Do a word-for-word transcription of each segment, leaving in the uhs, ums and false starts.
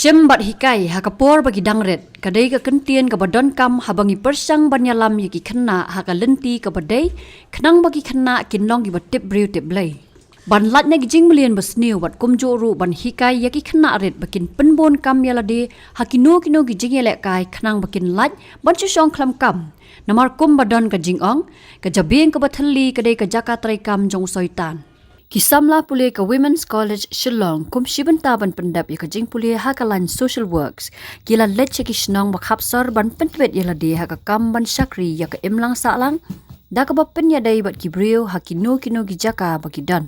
Shim bad hikai ha ka por ba ki dang rit, ka dei ka kyntien kaba donkam haba ngi pyrshang ban ïalam ïa ki khynnah ha ka lynti kaba dei, khnang ba ki khynnah kin long kiba tip briew tip Blei. Ban lait na ki jingmlien ba sniew bad kumjuh ruh ban hikai ïa ki khynnah rit ba kin pynbun kam ïa lade ha kino kino ki jingïalehkai khnang ba kin lait ban shu shong khlem kam. Namar kumba don ka jingong, ka jabieng kaba thylli ka dei ka jaka treikam jong u Soitan. Ki samla pule ka Women's College Shillong kum shi bynta ban pyndep ïa ka jingpule ha ka lain social works, ki la leit sha ki shnong ba khapsor ban pyntbit ïa lade ha ka kam ban shakri ïa ka imlang sahlang, da kaba pynïadei bad ki briew ha kino kino ki jaka ba ki don.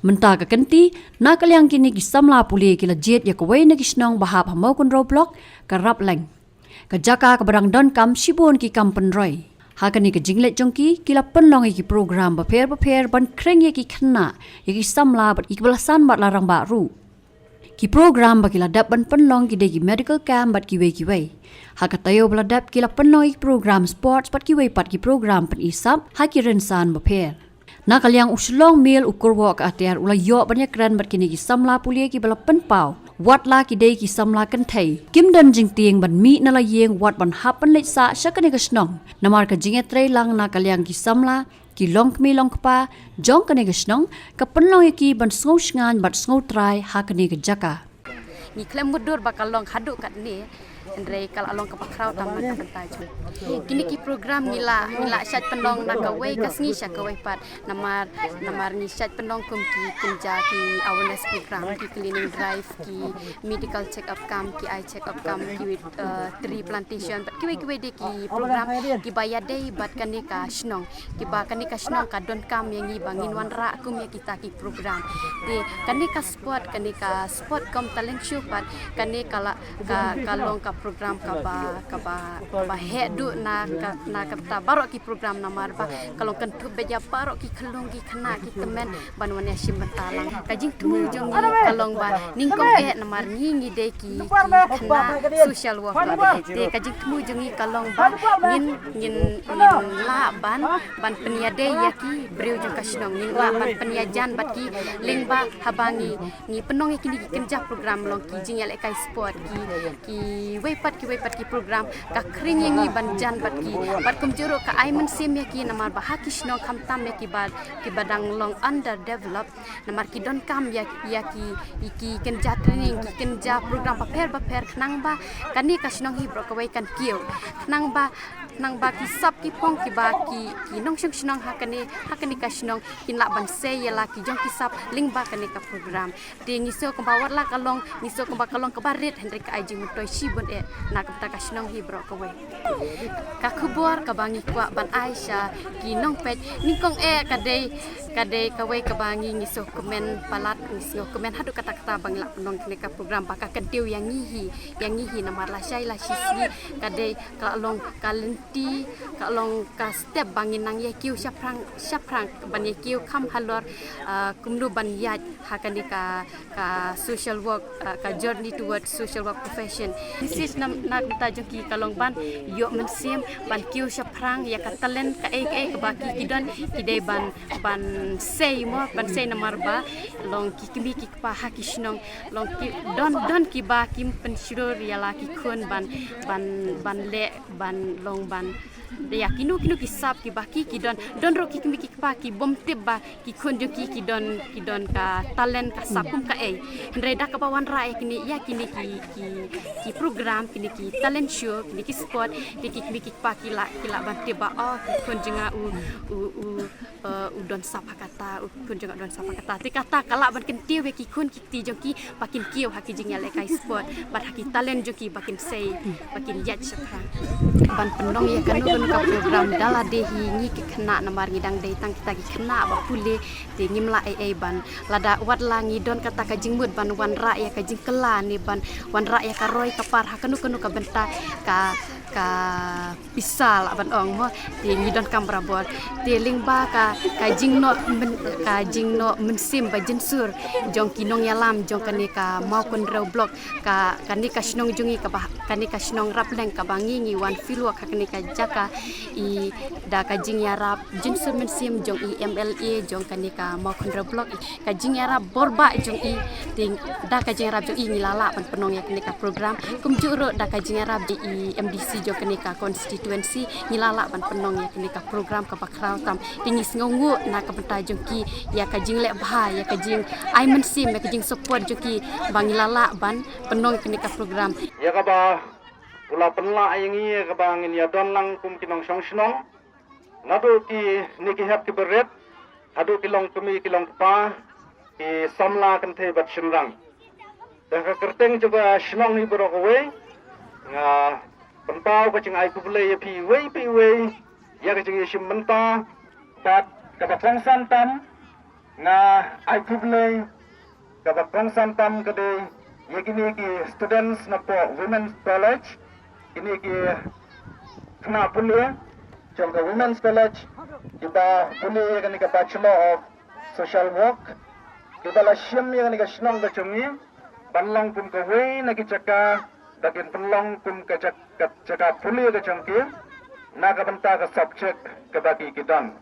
Mynta ka kynti, na ka liang kine ki samla pule ki la jied ïa kawei na ki shnong ba hap ha Mawkynrew Block, ka Rapleng. Ka jaka kaba dang donkam shibun ki kam pynroi. Ha kane ka jingleit jong ki, ki la pynlong ïa ki program bapher bapher ban khring ïa ki khynnah, ïa ki samla bad ïa kiba la san bad la rangbah ruh. Ki program ba ki la dep ban pynlong ki dei ki medical camp bad kiwei kiwei. Ha ka taïew ba la dep ki la pynlong ïa ki program sports bad kiwei pat ki program pyni sap ha ki rynsan bapher. Na ka liang u Shillong Mail u Kyrwoh Ka Atiar u la ïoh ban ïakren bad kine ki samla pule kiba la pynpaw, wat la ki dei ki samla kynthei, kim don jingtieng ban mih na la ïing wat ban hap ban leit sah sha kane ka shnong. Namar ka jingïatreilang na ka liang ki samla, ki longkmie longkpa jong kane ka shnong, ka pynlong ïa ki ban sngew shngaiñ bad sngew trai ha kane ka jaka. Ngi khlem mutdur ba ka long haduh katne, hynrei ka la long kaba khraw tam na ka bynta jong. Kine ki program ngi la, ngi la shait pynlong na kawei ka sngi sha kawei pat. Namar, namar ngi shait pynlong kum ki kynja ki awareness program, ki cleaning drive, ki medical check up camp, ki eye check up camp, ki, eh, tree plantation, bad kiwei kiwei de ki program kiba ïadei bad kane ka shnong. Kiba kane ka shnong ka donkam ïa ngi ba ngin wanrah kum ïa kita ki program. Te kane ka sport, kane ka sport cum talent show pat, kane ka la, ka, ka long ka program kaba, kaba, kaba heh duh na ka, na kata baroh ki program namar ba ka long kynthup beit ïa baroh ki khyllung ki khynnah ki tymmen ban wan ïashim bynta lang. Ka jingthmu jong ngi ka long ba nyngkong eh namar ngi ngi dei ki, ki khynnah social worker. Te ka jingthmu jong ngi ka long ba ngin, ngin, ngin lah ban, ban pynïadei ïa ki briew jong ka shnong, ngin lah ban pynïajan bad ki lyngba haba ngi, ngi pynlong ïa kine ki kynja program long ki jingïalehkai sport, ki, kiwei pat, kiwei pat ki program, ka khring ïa ngi ban jan bad ki, bad kumjuh ruh ka ai mynsiem ïa ki namar ba ha ki shnong khamtam ïa kiba, kiba dang long underdeveloped, namar ki donkam ïa, ïa ki, ïa ki kynja training, ki kynja program bapher bapher khnang ba kane ka shnong hi baroh kawei kan kiew. Khnang ba, khnang ba ki sap ki phong kiba ki, ki nongshong shnong ha kane, ha kane ka shnong kin lah ban sei ïa la ki jong ki sap lyngba kane ka program. Te ngi sngew kumba wat la ka long, ngi sngew kumba ka long kaba rit hynrei ka ai jingmyntoi shibun eh na ka bynta ka shnong hi baroh kawei. Ka khubor kaba ngi kwah ban ai sha ki nongpeit nyngkong eh ka dei, ka dei kawei kaba ngi, ngi sngew kmen palat, ngi sngew kmen haduh katta katta ba ngi lah pynlong kane ka program ba ka kyntiew ïa ngi hi, ïa ngi hi namar lashai lashisngi ka dei ka la long ka lynti, ka la long ka step ba ngin nang ïakiew shaphrang, shaphrang ban ïakiew kham halor, ah, kumno ban ïaid ha kane ka, ka social work, ah, ka journey towards social work profession. Message na, na ka bynta jong ki ka long ban ïoh mynsiem ban kiew shaphrang ïa ka talent kaei kaei kaba ki, ki don, ki dei ban, ban sei mo, ban sei namar ba long ki kmie ki kpa ha ki shnong, long ki don, don kiba kim pynshlur ïa la ki khun ban, ban, ban leh, ban long ban ïa kino kino ki sap kiba ki, ki don, don ruh ki kmie ki kpa ki bym tip ba ki khun jong ki, ki don, ki don ka talent ka sap kum kaei. Hynrei da kaba wanrah ïa kine, ïa kine ki, ki, ki program, kine ki talent show, kine ki sport, te ki kmie ki kpa ki lah, ki lah ban tip ba, oh, ki khun jong nga u, u, u, eh, u don sap ha kata, u khun jong nga u don sap ha kata. Te kata ka lah ban kyntiew ïa ki khun ki kti jong ki ba kin kiew ha ki jingïalehkai sport bad ha ki talent jong ki ba kin sei, ba kin ïaid shaphrang. Ban pynlong ïa kano kano ka program da lade hi ngi ki khynnah namar ngi dang dei tang kita ki khynnah ba pule, te ngim lah ei ei ban, lada wat la ngi don kata ka jingmut ban wanrah ïa ka jingkylla ne ban wanrah ïa ka roi ka par ha kano kano ka bynta ka, ka pisa lah ban ong mo, te ngi donkam barabor. Te lyngba ka, ka jingnoh myn-, ka jingnoh mynsiem ba jynsur jong ki nongïalam jong kane ka Mawkynrew Block, ka, kane ka shnong jong ngi kaba, kane ka shnong Rapleng kaba ngi, ngi wan fieldwork ha kane ka jaka, i da ka jingïarap jynsur mynsiem jong i M L A jong kane ka Mawkynrew Block, ka jingïarap borbah jong i, te da ka jingïarap jong i ngi la lah ban pynlong ïa kane ka program. Kumjuh ruh da ka jingïarap jong i M D C jong kane ka constituency ngi la lah ban pynlong ïa kane ka program kaba khraw tam. Te ngi sngewnguh na ka bynta jong ki ïa ka jingleh bha, ïa ka jingai mynsiem, ïa ka jingsupport jong ki ba ngi la lah ban pynlong ïa kane ka program. Ïa kaba u la pynlah ïa ngi ïa kaba ngin ïa don lang kum ki nongshong shnong. Naduh kine ki hep kiba rit haduh ki longkmie ki longkpa, ki samla kynthei bad shynrang. Da ka kyrteng jong ka shnong hi baroh kawei, nga pynpaw ka jingai khublei ïa phi iwei pa iwei ïa ka jingïashim bynta. Bad kaba kongsan tam, nga ai khublei kaba kongsan tam ka dei ïa kine ki students na poh Women's College, kine ki khynnah pule jong ka Women's College, kiba pule ïa kane ka Bachelor of Social Work, kiba la shim ïa kane ka shnong ka jong ngi ban long kum kawei na ki jaka ba kin pynlong kum ka jaka, ka jaka pule ka jong ki na ka bynta ka subject kaba ki, ki don.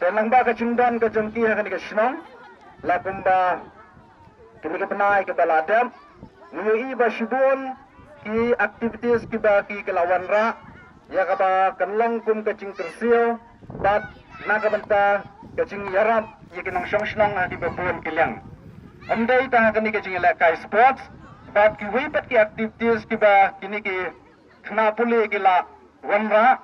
Te lyngba ka jingdon ka jong ki ha kane ka shnong, la kumba kine ki bnai kiba la dep, ngi ïohi ba shibun ki activities kiba ki, ki la wanrah ïa kaba kan long kum ka jingkyrsiew bad na ka bynta ka jingïarap ïa ki nongshong shnong ha kiba bun ki liang. Ym dei tang ha kane ka jingïalehkai sports, bad kiwei pat ki activities kiba kine ki khynnah pule ki la wanrah,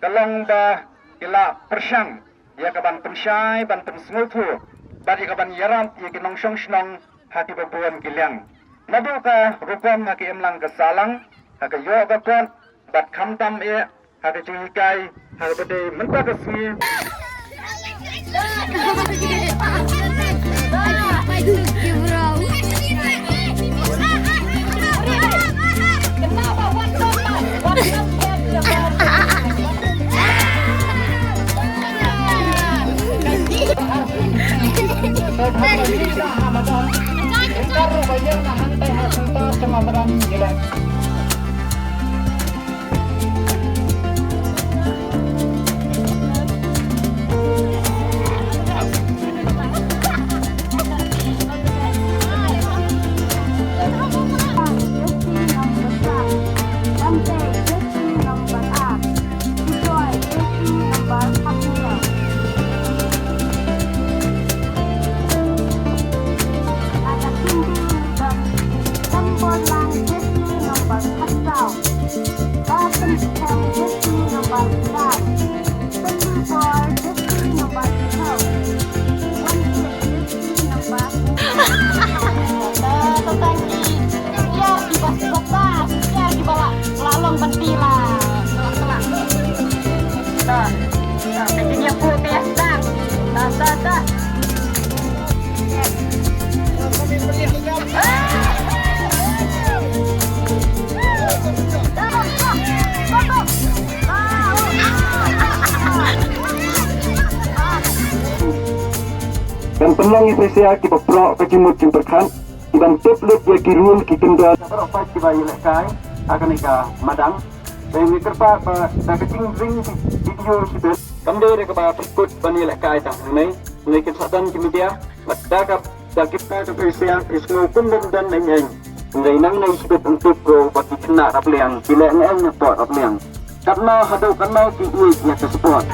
ka long ba ki la pyrshang ïa ka ban pynshai, ban pynsngewthuh bad ïa ka ban ïarap ïa ki nongshong shnong ha kiba bun ki liang. Naduh ka rukom ha ka imlang ka sahlang, ha ka ïoh ka kot, bad khamtam eh ha ka jinghikai ha kaba dei mynta ka sngi. Kan pynlong ïa phi sha kiba proh ka jingmut jingpyrkhat, kiban tip lut ïa ki rule ki kyndon. Baroh pat kiba ïalehkai ha kane ka madan. Te ngi kyrpad ba da ka jingring video shibit. Kam dei da kaba phi kut ban ïalehkai tang hangne. Hangne kin sa don ki media. Bad da ka, da ki, da ka phi sha phi sngew kum ban don eng eng. Hynrei nangne shibit yn tip ko ba ki khynnah Rapliang ki leh eng eng na pdeng Rapliang. Katno haduh katno ki ïeit ïa ka sport.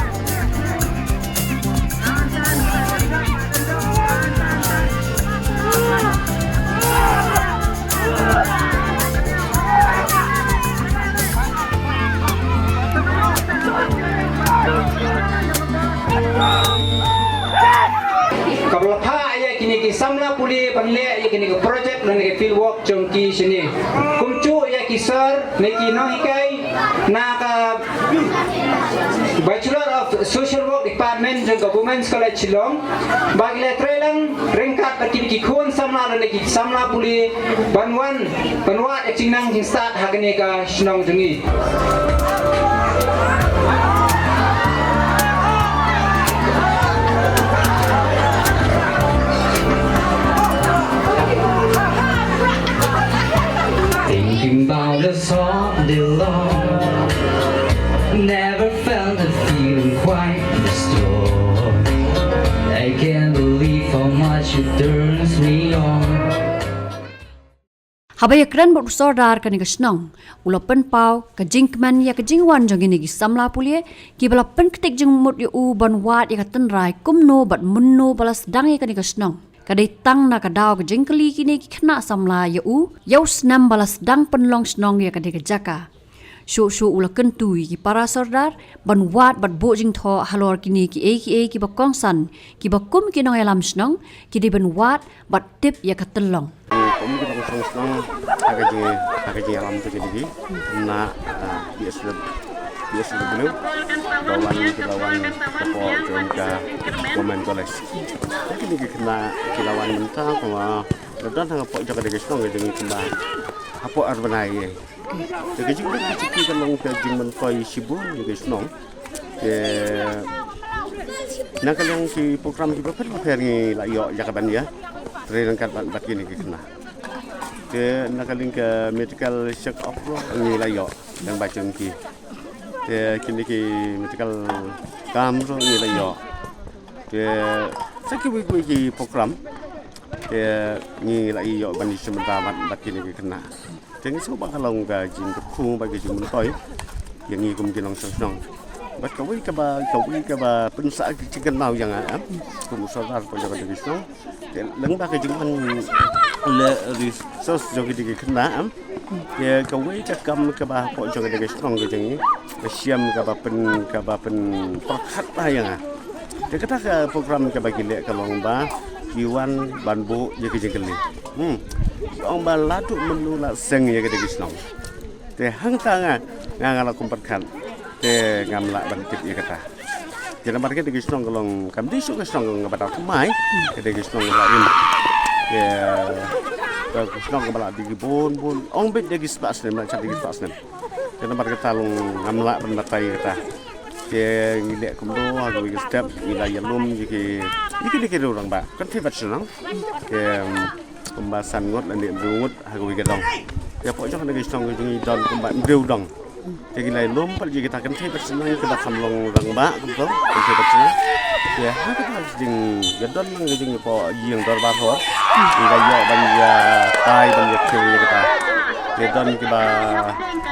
Kaba la phah ïa kine ki samla pule ban leh ïa kine ki project lane ki field work jong ki shane. Kumjuh ïa ki sir ne ki nonghikai na ka Bachelor of Social Work Department jong ka Women's College Shillong, ba ki la trei lang ryngkat bad kine ki khun samla lane ki samla pule ban wan ban wad ïa ka jingnang jingstad ha kane ka shnong jong ngi. Thinking about us all day long. Never felt a feeling quite this strong. I can't believe how much it turns me on. Haba ïakren bad u Sordar kane ka shnong, u la pynpaw ka jingkmen ïa ka jingwan jong kine ki samla pule, kiba la pynktik jingmut ïa u ban wad ïa ka tynrai kumno bad mynno ba la sdang ïa kane ka shnong. Ka dei tang na ka daw ka jingkylli kine ki khynnah samla ïa u, ïa u snem ba la sdang pynlong shnong ïa kane ka jaka. Shuh shuh u la kyntu ïa ki para sordar ban wad bad buh jingthoh halor kine kiei kiei kiba kongsan, kiba kum ki nongïalam shnong ki dei ban wad bad tip ïa ka tyllong. Kum ki nongïalam shnong, ha ka jing, ha ka jingïalam jong kine ki khynnah, ah, B S W, B S W, ba wan, ki la wan hapoh jong ka Women College. Kine ki khynnah ki la wan mynta kumba la don hapoh jong kane ka shnong ka jong ki khynnah hapoh Arbanaei. Te ka jingdon ka jingkyrkhu ka long ka jingmyntoi shibun ïa ka shnong. Te na ka liang ki program kiba pher bapher ngi la ïoh ïa ka ban ïa trei ryngkat bad, bad kine ki khynnah. Te na ka liang ka medical check up ruh ngi la ïoh ïa ka ba jong ki. Te kine ki medical camp ruh ngi la ïoh. Te sa kiwei kiwei ki program te ngi la ïoh ban ïashim bynta bad, bad kine ki khynnah. Te ngi sngew ba ka long ka jingkyrkhu bad ka jingmyntoi ïa ngi kum ki nongshong shnong. Bad kawei kaba, kawei kaba pynsah ka jingkynmaw ïa nga, em, kum u sordar hapoh jong kane ka shnong. Te lyngba ka jingwan leh resource jong kine ki khynnah, em. Te kawei ka kam kaba hapoh jong kane ka shnong ka jong ngi, ka shem kaba pyn, kaba pynpyrkhat bha ïa nga. Te kata ka program kaba ki leh ka long ba ki wan ban buh ïa ka jingkylli. Hmm. Ki ong ba la duh mynno la seng ïa kane ka shnong. Te hangta nga, nga, nga la kum pyrkhat. Te ngam lah ban tip ïa kata. Te namar kane ka shnong ka long kam dei shuh ka shnong kaba dang thymmai. Kane ka shnong kaba la im. Te ka shnong kaba la dei ki bun bun. Ong beit da ki spah snem, la sha dei ki spah snem. Te namar kata long ngam lah ban batai kata. Te ngi leh kumno ha kawei ka step ngi la ïalum ïa ki, ïa ki, ïa ki rangbah. Kynthei bad shnong. Te, em, kumba san ngut lane hynriew ngut ha kawei ka dong. Te hapoh jong kane ka shnong ka jong ngi don kumba hynriew dong. Te ngi la ïalum pat ïa kita kynthei bad shnong kiba kham long rangbah kumto, kynthei bad shnong. Te ha kata ka jing, ka don lang ka jingïapoh ïing dorbar hor. Ngi la ïoh ban ïatai ban ïakhiew ïa kita. Te don kiba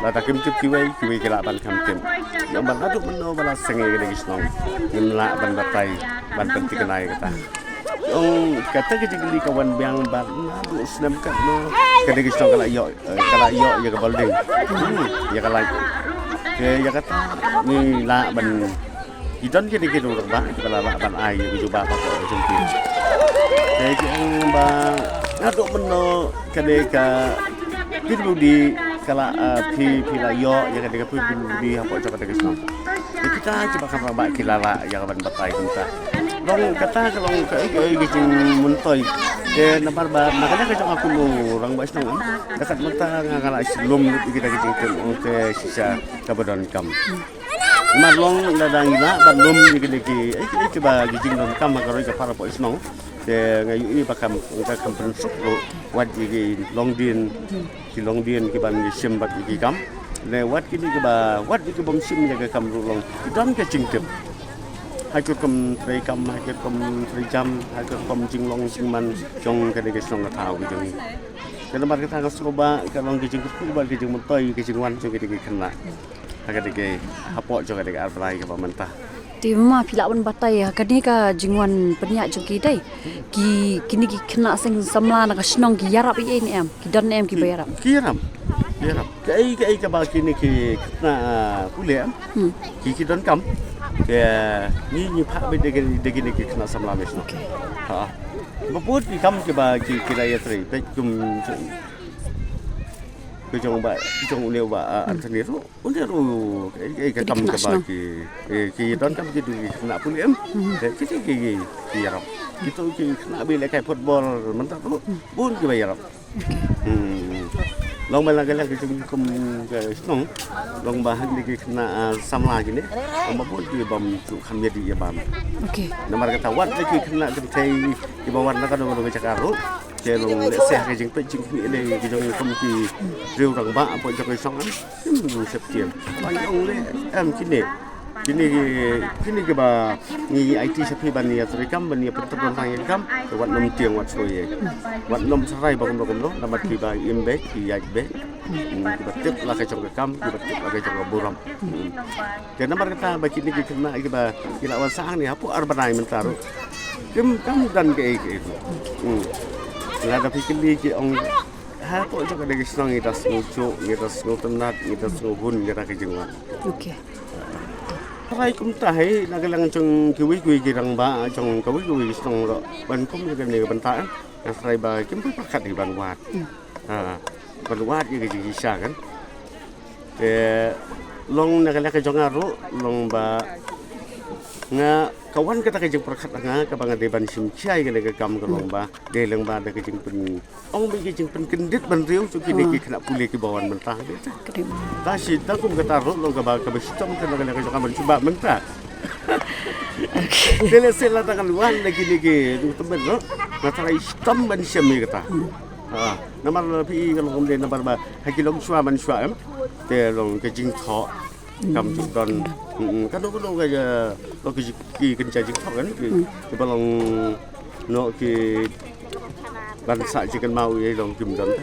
lada kim tip kiwei, kiwei ki lah ban kham tip. Ïa ban haduh mynno ba la seng ïa kane ka shnong. Ngim lah ban batai ban pynthikna ïa kata. Ong kata ka jingkylli ka wan biang ba naduh snem katno kane ka shnong ka la ïoh, eh, ka la ïoh ïa ka building. Hmm, ïa ka light. Te ïa kata ngi lah ban, ki don kine ki rangbah kiba la lah ban ai ïa ka jubab hapoh jong ki. Te ki ong ba naduh mynno kane ka P W D ka la, eh, phi, phi la ïoh ïa kane ka P W D hapoh jong kane ka shnong. Ïa kita kiba kham rangbah ki la lah ïa ka ban batai kumta. Long kata ka long kaei kaei ka jingmyntoi. Te namar ba na ka liang ka jong nga kum u rangbah shnong, em, da kat mynta nga, nga la shu lum lut ïa kita ki jingtip, ong te shisha kaba donkam. Namar long lada ngi lah ban lum ïa kine ki, eh, ki, eh, kiba ki jingdonkam ha ka roi ka par hapoh shnong. Te nga ïohi ba kam, ka kam pynsuk ruh wat ïa ki longdien, ki longdien kiban ïashim bad ïa ki kam. Ne wat kine kiba, wat ïa ki bym shim ïa ka kam ruh long ki don ka jingtip. Ha ki rukom trei kam, ha ki rukom trei jam, ha ki rukom jinglong jingman jong kane ka shnong ka thaw ka jong ngi. Te namar kata nga sngew ba ka long ka jingkyrkhu bad ka jingmyntoi ka jingwan jong kine ki khynnah. Ha kane ka, hapoh jong kane ka Arbanaei kaba mynta. Te ma phi lah ban batai ha kane ka jingwan pynïaid jong ki dei. Ki, kine ki khynnah seng samla na ka shnong ki ïarap ïa ne em, ki don ne em kiba ïarap. Ki ïarap. Ki ïarap. Kaei kaei kaba kine ki khynnah, ah, pule em. Hmm. Ki, ki donkam. Te ngi, ngi phah beit da ki, da kine ki khynnah samla na shnong. Okay. Ha. Ba bun ki kam kiba ki, ki la ïatrei. Peit kum Ka jong ba, ka jong une ba, ah, Anthony ruh, une ruh, eh, eh, ka kam kaba ki, eh, ki don kam ki dei ki khynnah pule em. Te ki dei ki, ki, ki ïarap. Kito ki khynnah ba lehkai football mynta ruh, bun kiba ïarap. Hmm. Long ba la ka la ka jong kum ka shnong. Long ba hangne ki khynnah, ah, samla kine. Long ba bun ki bym ju kham ïa dih ïa bam. Namar kata wat la ki khynnah kynthei kiba wan na kano kano ka jaka ruh. Te long lehse ha ka jingpeit jingkhmih ne ki jong kum ki riew rangbah hapoh jong ka shnong. Hmm, septiam. Ba ong leh em kine. Kine ki, kine kiba ngi aiti sha phi ban ïa trei kam, ban ïa pyntrei ban tang ïa kam. Te wat nym tieng wat soi ïa. Wat nym sarai ba kumno kumno, namar kiba im beit, ki ïaid beit. Hmm, kiba tip la ka jong ka kam, kiba tip la ka jong ka burom. Hmm. Te namar kata ba kine ki khynnah kiba ki la wan sah hangne hapoh ar bnai mynta ruh. Kim, kam don kaei kaei ruh. Hmm. Lada phi kylli ki ong hapoh jong kane ka shnong ngi da sngewthuh, ngi da sngewtynnat, ngi da sngewhun, ngi da ka jingwan. Tharai kumta hi na ka liang jong kiwei kiwei ki rangbah jong kawei kawei ki shnong ruh. Ban kum ïa kane ka bynta, eh. Nga tharai ba kim pyrkhat hi ban wad. Ha, ban wad ïa ka jingshisha kan. Te long na ka liang ka jong nga ruh, long ba nga ka wan kata ka jingpyrkhat ha nga kaba nga dei ban shim shai kane ka kam ka long ba dei lang ba da ka jingpyn, ong ba ka jingpynkyndit ban riew sha kine ki khynnah pule kiba wan mynta. Ta shi ta kum kata ruh long kaba, kaba shitom ka na ka liang ka jong nga ban shu ba mynta. Te lehse lada ngan wan na kine ki, tu tymmen ruh nga tharai shitom ban shem ïa kata. Ha, namar phi i ka long kumne namar ba ha ki longshuwa manshuwa em. Te long ka jingthoh kam ju don. Mm, kano kano ka, eh, long ki, ki kynja jingthoh kan ki, kiba long noh ki ban sah jingkynmaw ïa long kim don.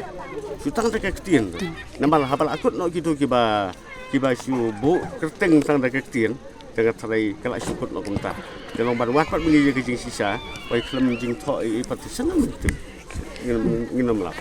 Shu tang da ka ktien. Namar haba la kut noh kito kiba, kiba shu buh kyrteng tang da ka ktien. Te nga tharai ka la shu kut noh kumta. Te long ban wad pat ba ngi ïa ka jingshisha, wei khlem jingthoh i, i pat te sngewthuh. Ngin, ngin ym lap.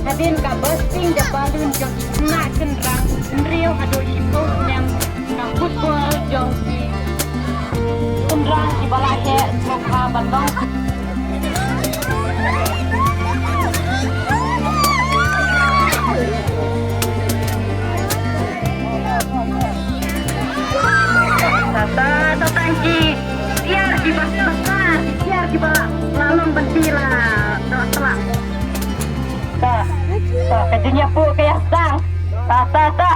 Hadien ka bursting the balloon jong ki khynnah shynrang hynriew haduh shiphew snem, ka football jong ki shynrang kiba la heh sngewbha ban long. Tata, tata ki tiar kiba sngewbha, tiar kiba la long ban ti la, la, la. Ta, ta, ka jingïapuh ka ïa sdang. Ta, ta, ta.